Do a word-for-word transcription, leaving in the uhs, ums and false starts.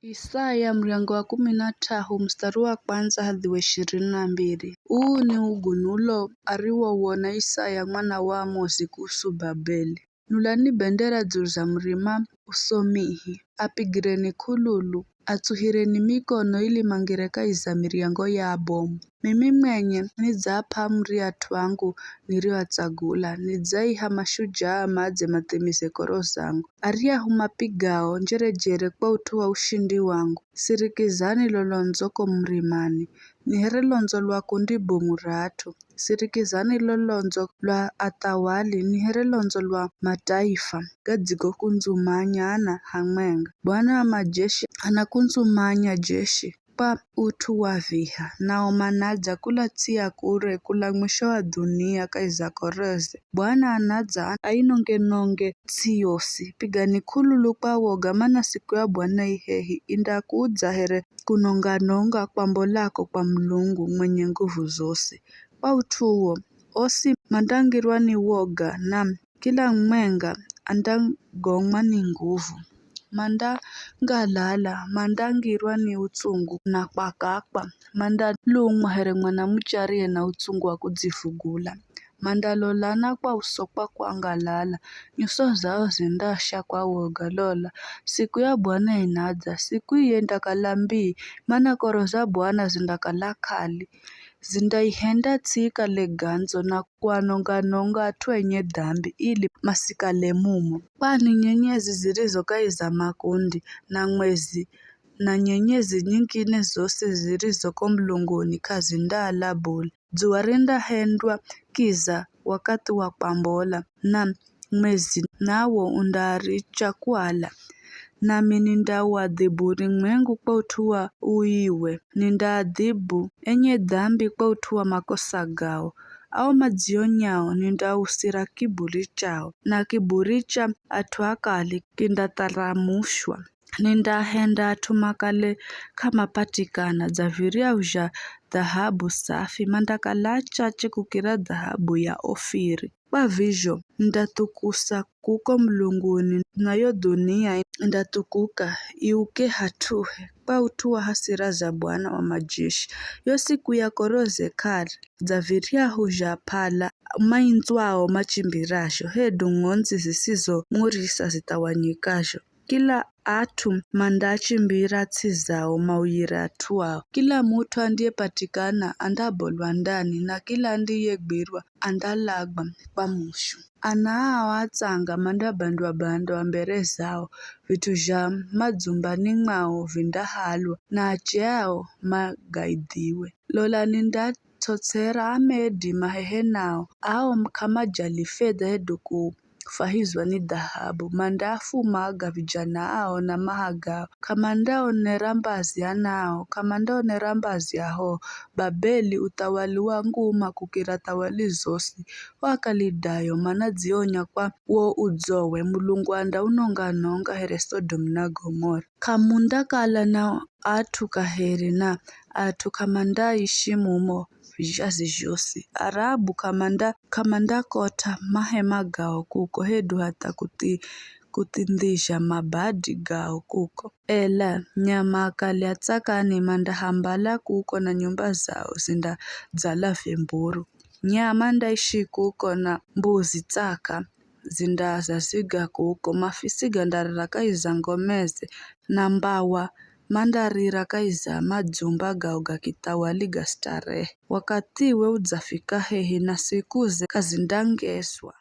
Isaya muryango wa kumi na t'ahu mustari wa kwandza hadhi wa ishirini na mbiri. Uu ni ugunulo ariwowona Isaya mwana wa Amozi kuhusu Babeli. Nulani bendera dzulu za murima uso mihi, apigireni k'ululu, atsuhireni mikono ili mangire kahi za miryango ya abomu. Mimi mwenye nidzaap'a amuri at'u angu nirioatsagula, nidzaiha mashujaa madze mathimize koro zangu. Aryahu mapigao njerejere kwa ut'u wa ushindi wangu, sirikizani lo londzo ko murimani, ni here londzo lwa kundi bomu ra at'u. Sirikizani lo londzo lwa athawali, ni here londzo lwa mataifa gadzigokundzumanyaana hamwenga. Bwana wa majeshi anakundzumanya jeshi kwa ut'u wa viha, nao manadza kula ts'i ya kure, kula mwisho wa dhunia kahi za koroze. Bwana anadza ainonge-nonge ts'i yosi. Pigani k'ululu kwa woga, mana siku ya Bwana i hehi, indakudza here kunonga-nonga kwambolako kwa Mulungu mwenye nguvu zosi. Kwa ut'u uwo, osi mandangirwa ni woga, na kila mumwenga andagomwa ni nguvu. Mandangalala, mandangirwa ni utsungu na kwakakwa, mandalumwa here mwanamuche ariye na utsungu wa kudzivugula. Mandalolana kwa uso kwa kwangalala, nyuso zao zindasha kwa woga. Lola, siku ya Bwana inadza, siku iye indakala mbii, mana koro za Bwana zindakala k'ali. Zindaihenda ts'i ikale gandzo na kuanonga-nonga at'u enye dambi ili masikale mumo. Kwani nyenyezi zirizo kahi za makundi, na mwezi, na nyenyezi nyingine zosi zirizo ko mulunguni k'azindaala bule. Dzuwa rindahendwa kiza wakathi wa kwambola, na mwezi nawo undaaricha kuala. Nami nindauadhibu urumwengu kwa ut'u wa uiwe, nindaadhibu enye dambi kwa ut'u wa makosa gao. Ao madzionyao nindausira kiburi chao, na kiburi cha at'u akali kindatharamushwa. Nindahenda at'u makale k'amapatikana dza viryahu zha dhahabu safi, mandakala achache kukira dhahabu ya Ofiri. Kwa vizho, nindathukusa kuko mulunguni, nayo dhunia indathukuka, iuke hat'uhe, kwa ut'u wa hasira za Bwana wa majeshi. Yo siku ya koroze k'ari, dza viryahu zha p'ala maindzwao machimbirazho, hedu ng'ondzi zisizomurisa zithawanyikazho. Kila at'u mandaachimbira ts'i zao mauyire at'u ao. Kila mut'u andiyepatikana andabolwa ndani, na kila andiyegwirwa andalagwa kwa mushu. Ana ao atsanga mandabandwa-bandwa mbere zao, vit'u zha madzumbani mwao vindahalwa, na ache ao magaidhiwe. Lola nindatsotsera Amedi mahehe nao, ao k'amajali fedha hedu ku fahizwa ni dhahabu, mandaafumaga vijana ao na maha gao, k'amandaonera mbazi anao, k'amandaonera mbazi ahoho. Babeli, uthawali wa nguma kukira thawali zosi, o Akalidayo manadzionya kwa wo udzowe, Mulungu andaunonga-nonga here Sodomu na Gomora. K'amundakala na at'u kaheri, na at'u k'amandaishi mumo vizhazi zhosi. Arabu k'amanda-, k'amandakot'a mahema gao kuko, hedu hatha kuthi-, kuthindhizha mabadi gao kuko. Ela nyama akali a tsakani mandahambala kuko, na nyumba zao zindadzala vimburu. Nyama ndaishi kuko, na mbuzi tsaka zindazaziga kuko, mafisi gandarira kahi za ngomeze, na mbawa mandarira kahi za madzumba gao ga kithawali ga starehe. Wakathiwe udzafika hehi, na sikuze k'azindangezwa.